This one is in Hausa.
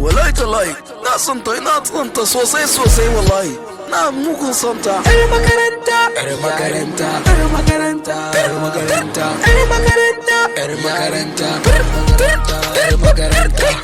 Wallahi tallahi, na son ta, ina son ta sosai sosai wallahi. Na mugun son ta. Yar makaranta. Yar makaranta. Yar makaranta. Yar makaranta. Yar makaranta. Yar makaranta. Yar makaranta.